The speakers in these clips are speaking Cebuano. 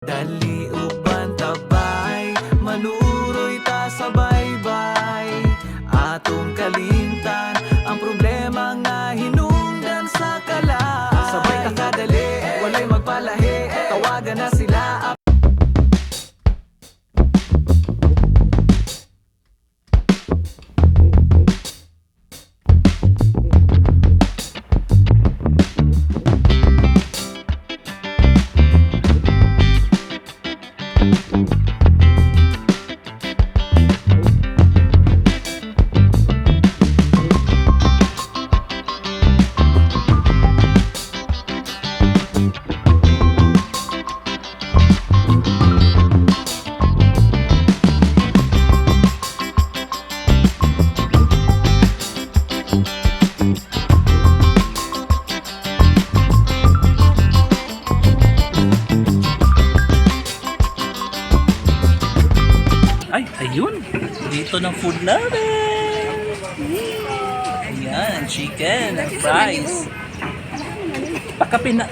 Dali uban tabay, manuroy ta sa baybay. Atong kalimtan ang problema nga hinungdan sa kalaay. Sabay ta kadali, walay magpalahi. Tawagan na sila. Ay, ayun. Dito ng food natin. Ayan, chicken and fries. Pakape na.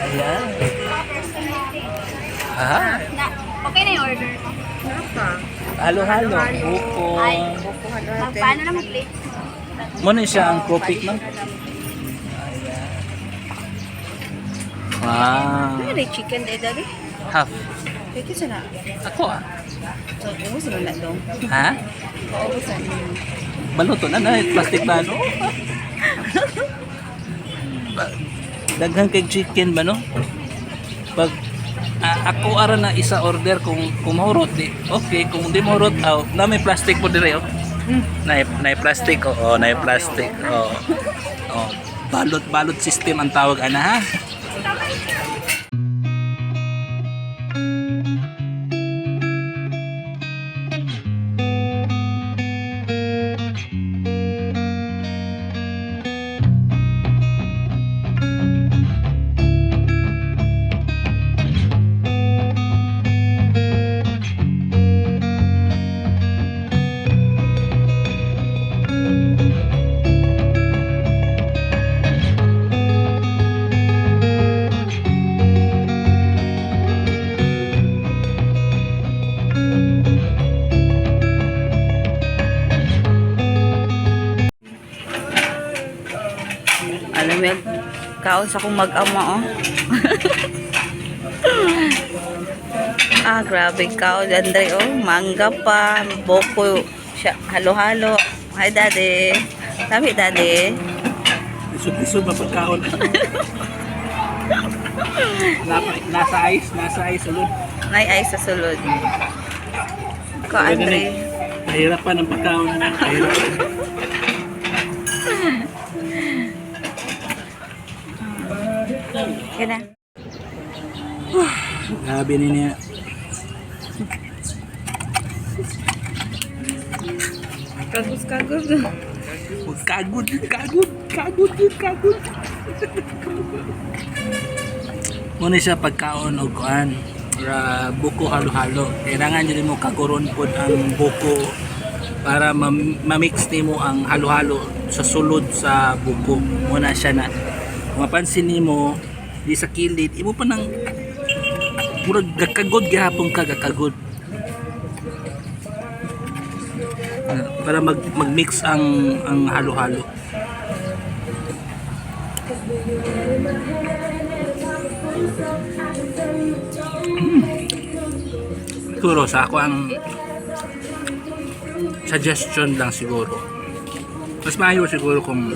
Ayan. Ah, Na, okay na yung order. Halo-halo. Buko. Ay, paano na mag-plate? Muna siya ang coffee, no? Ayan. Wow. Ano yung chicken day, daddy? Half. Kaya sa na. Ako ah. So, ubos na na dong. Ha? Ubos na. Baluto na na. Plastic na, no? Daghan kay chicken ba, no? Pag ako ara na isa order kung mahurot di okay, kung di mahurot, aw na may plastic po dire, oh. Na plastic, oo, na plastic, oh. Oh, balot balot system ang tawag ana, ha. Alam mo, kaon sa akong mag-ama, oh. Ah, grabe kaon, Andre, oh. Mangga pa, boko, siya, halo-halo. Hi, Daddy. Sabi, Daddy. Lisod-lisod mapagkaon. Nasa ice, nasa ice sulod. Nay ay sa sulod. Ko, Andre. Nahirapan ang pagkaon na. Nahirapan. Kaya na. Grabe ni niya. Kagos, kagos. Kagod, kagod, kagod, yun, kagod. Muna siya pagkaon og kuan ra buko halo-halo. Kailangan yun mo kaguron pod ang buko para ma-mix nimo ang halo-halo sa sulod sa buko. Muna siya na. Kung mapansin nimo di sa kilid, imo pa nang murag gakagod gihapon ka gakagod. Para mag-mix ang halo-halo. Siguro sa ako ang suggestion lang siguro. Mas maayo siguro kung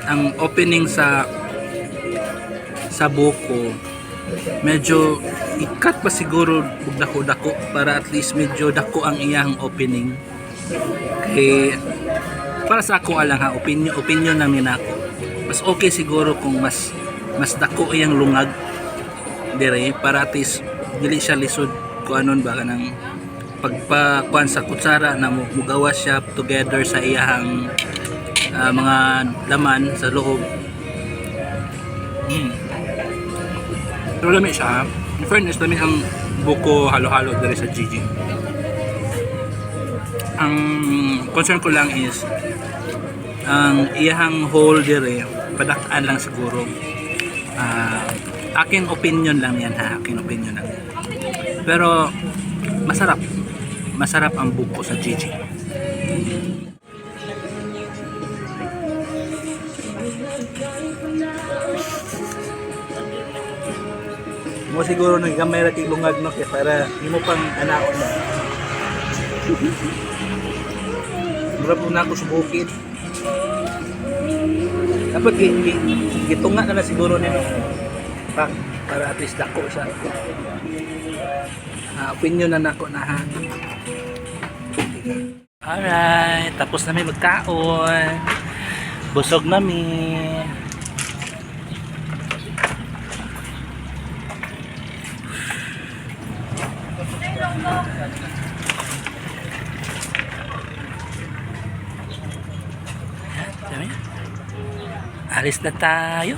ang opening sa buko medyo ikat pa siguro og dako-dako para at least medyo dako ang iyang opening. Kay para sa ako lang ha, opinion opinion lang ni nako. Mas okay siguro kung mas mas dako iyang lungag dire para at least dili siya lisod kuanon ba kanang pagpakuan sa kutsara na mugawa siya together sa iyang mga laman sa loob. Pero lami siya, ha? In fairness, lami ang buko halo-halo dire sa GG. Ang concern ko lang is ang iyang hole dire padak-an lang siguro. Aking opinion lang yan ha, aking opinion lang. Pero masarap. Masarap ang buko sa Gigi. Mo siguro naggamay ra kay lungag no kay para imo pang anaon na. Mura po na ako sa bukid. Dapat gitunga na na siguro nino. Pa, para at least dako siya. Ah, opinion na nako na ha. Alright, tapos na may magkaon. Busog na mi. Sabi niya, alis na tayo.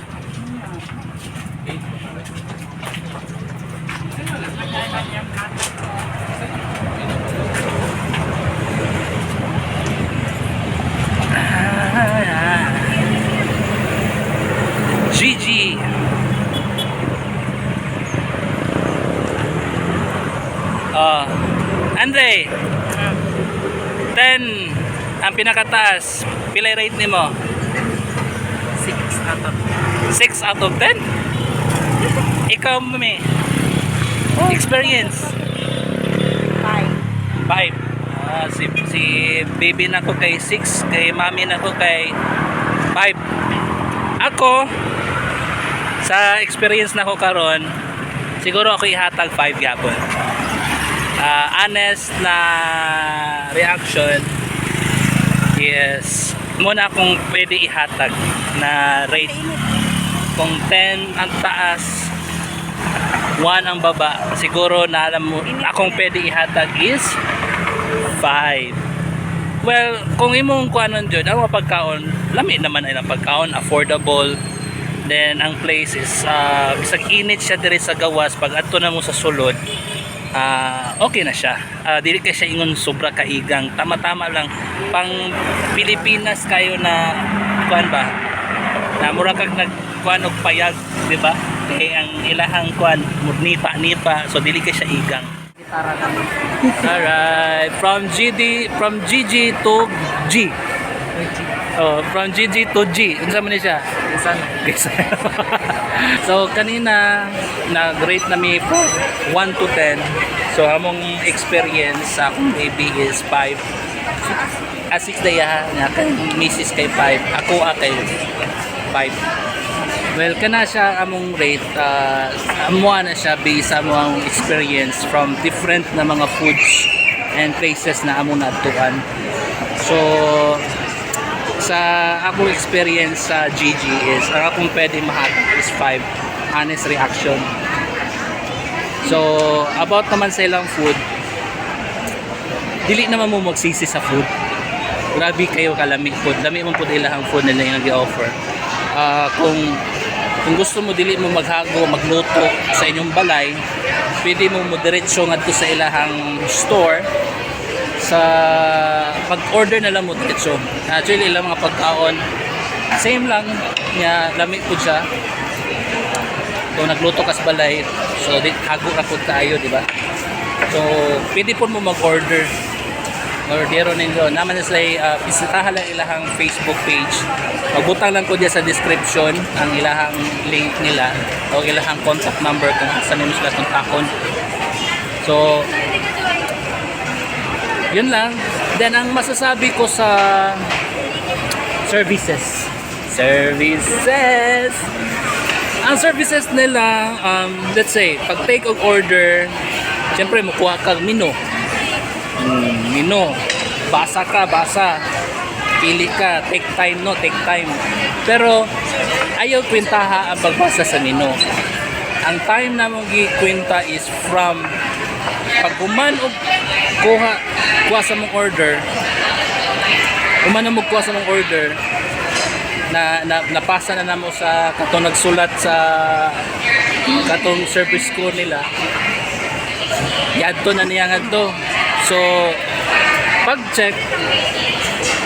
Ah, GG. Ah, Andre. 10 ang pinakataas. Pilay rate nimo? 6 out of 6 out of 10? Ikaw, Mami. Experience. 5. 5. Ah, si baby na ko kay 6, kay mami na ko kay 5. Ako, sa experience na ko karon, siguro ako ihatag 5 gyapon. Ah, honest na reaction is muna akong pwede ihatag na rate kung 10 ang taas, 1 ang baba, siguro na alam mo akong pwede ihatag is 5. Well, kung imong kuanon jud ang mga pagkaon, lami naman ay ang pagkaon, affordable. Then ang place is bisag init siya diri sa gawas, pag adto na mo sa sulod, okay na siya. Dili kay siya ingon sobra kaigang, tama-tama lang pang Pilipinas kayo na kuan ba? Na mura kag nagkuan og payag, di ba? Kay ang ilahang kuan nipa-nipa, so dili kay siya igang. Gitara kami. Alright, from GG to G. Oh, from GG to G. Unsa man ni siya? Isan. Guys. So kanina nag-rate na mi from 1 to 10. So among experience sa akong baby is 5. Ah, 6 daya nga kay Mrs. kay 5. Ako kay 5. Well, kana siya among rate, amuha na siya based sa among experience from different na mga foods and places na among naadtuan. So, sa akong experience sa GG is, ang akong pwede mahatag is 5. Honest reaction. So, about naman sa ilang food, dili naman mo magsisi sa food. Grabe kayo kalami food. Lami man pud ilahang food nila yung nag-offer. Ah, kung gusto mo dili mo maghago, magluto sa inyong balay, pwede mo mo diretso ngadto sa ilahang store sa pag-order na lang mo diretso. Actually, ilang mga pagkaon same lang niya, lami po siya. Kung nagluto ka sa balay, so di, hago ra pud kaayo, di ba? So, pwede po mo mag-order. Ordero ninyo. Naman na sila, bisitahan lang ilahang Facebook page. Magbutang lang ko diya sa description ang ilahang link nila o ilahang contact number kung asa ninyo sila kontakon. So, yun lang. Then, ang masasabi ko sa services. Services! Ang services nila, let's say, pag take og order, syempre mukuha kag menu. Menu. Basa ka, basa. Pili ka, take time no, take time. Pero ayaw kwentaha ang pagbasa sa menu. Ang time na mong gikwenta is from pag human og kuha sa mong order, human na mo kuha sa mong order, na napasa na namo sa katong nagsulat sa katong service crew nila, yadto na niya ngadto. So pag check,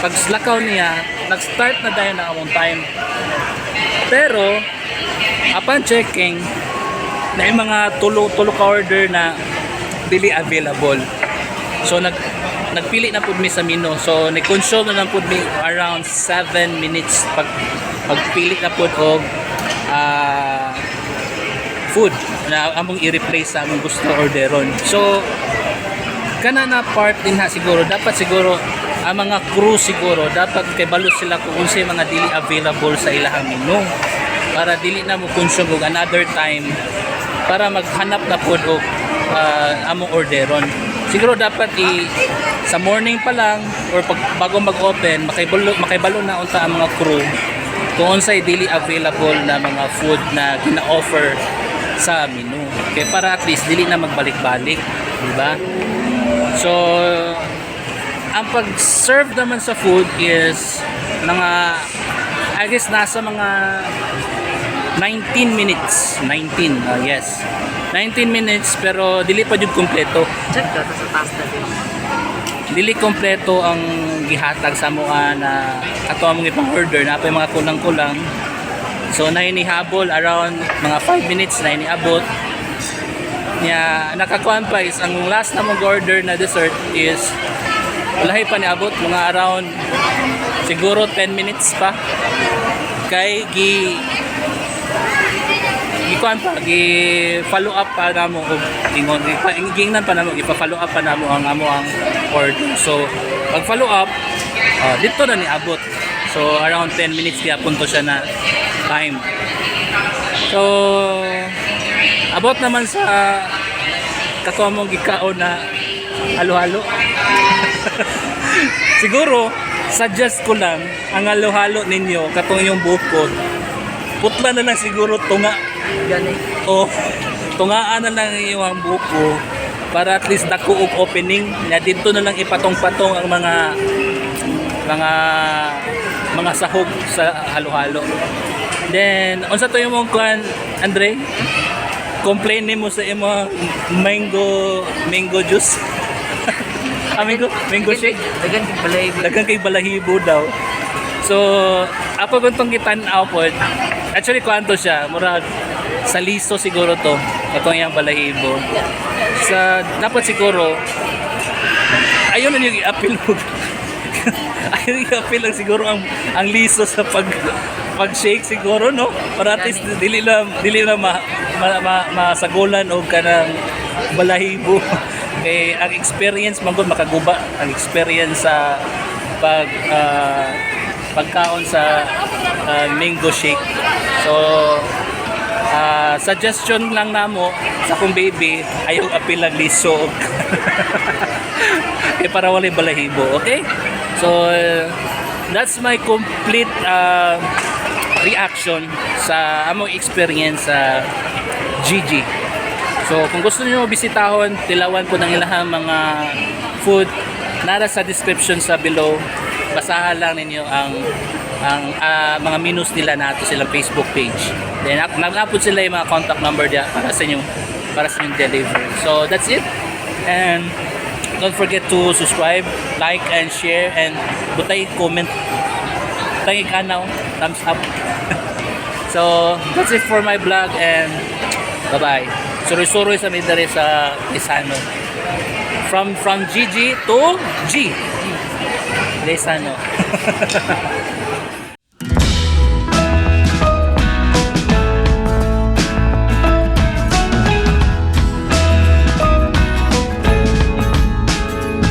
pag lakaw niya, nag-start na dayon na among time. Pero upon checking, Na yung mga tulo tulo ka order na dili available. So nagpili na pud mi sa menu. So ni-consume na lang pud mi around 7 minutes pagpili na pud og food na among i-replace sa among gusto orderon. So kana na part din ha, siguro dapat siguro ang mga crew siguro dapat kay balo sila kung unsay mga dili available sa ilahang menu para dili na mo consume og another time para maghanap na pod og among orderon. Siguro dapat sa morning pa lang or pag bago mag-open, makaibalo na unta ang mga crew kung unsay dili available na mga food na gina-offer sa menu kay para at least dili na magbalik-balik, di ba? So, ang pag-serve naman sa food is mga, I guess, nasa mga 19 minutes. 19, yes. 19 minutes, pero dili pa jud kompleto. Check ka sa taas na din. Dili kompleto ang gihatag sa amoa na ato among ipang order na pa yung mga kulang-kulang. So na inihabol around mga 5 minutes na iniabot niya. Nakakuan pa is ang last na mong order na dessert is walahi pa niabot, mga around siguro 10 minutes pa kay gikuan pa, gi follow up pa namo og ingon, giingnan pa namo, ipa-follow up pa namo ang amo ang order. So pag follow up, dito na niabot. So around 10 minutes gyapon to siya na time. So about naman sa kato among gikaon na halo-halo, siguro suggest ko lang ang halo-halo ninyo, katong yung buko, putla na lang siguro, tunga. Gani. O tungaan na lang yung buko para at least dako og opening na dito na lang ipatong-patong ang mga sahog sa halo-halo. Then unsa to yung mong kuan, Andre? Complain nimo sa imo mango mango juice, mango mango shake. Dagan kay balay. Daghang kay balahibo daw. So, ako kung tong gitan-aw pod, actually kuan to siya, murag sa liso siguro to, atong iyang balahibo. Sa dapat siguro ayun na yung i-appeal mo. Ayun yung i-appeal lang siguro ang liso sa pag shake siguro, no, para at least dili na masagulan og kanang balahibo kay ang experience man gud makaguba ang experience sa pagkaon sa mango shake. So suggestion lang namo sa akong baby, ayaw apil ang liso kay para walay balahibo. Okay, so that's my complete reaction sa among experience sa GG. So kung gusto niyo bisitahon, tilawan po ng ilahang mga food, nara sa description sa below. Basahan lang ninyo ang mga menus nila nato silang Facebook page. Then nag-upload sila yung mga contact number diya para sa inyong delivery. So that's it. And don't forget to subscribe, like and share, and butay comment. Tangig anaw, thumbs up. So that's it for my vlog and bye-bye. Suroy-suroy sa mi diri sa Isano. From GG to G. Lesano.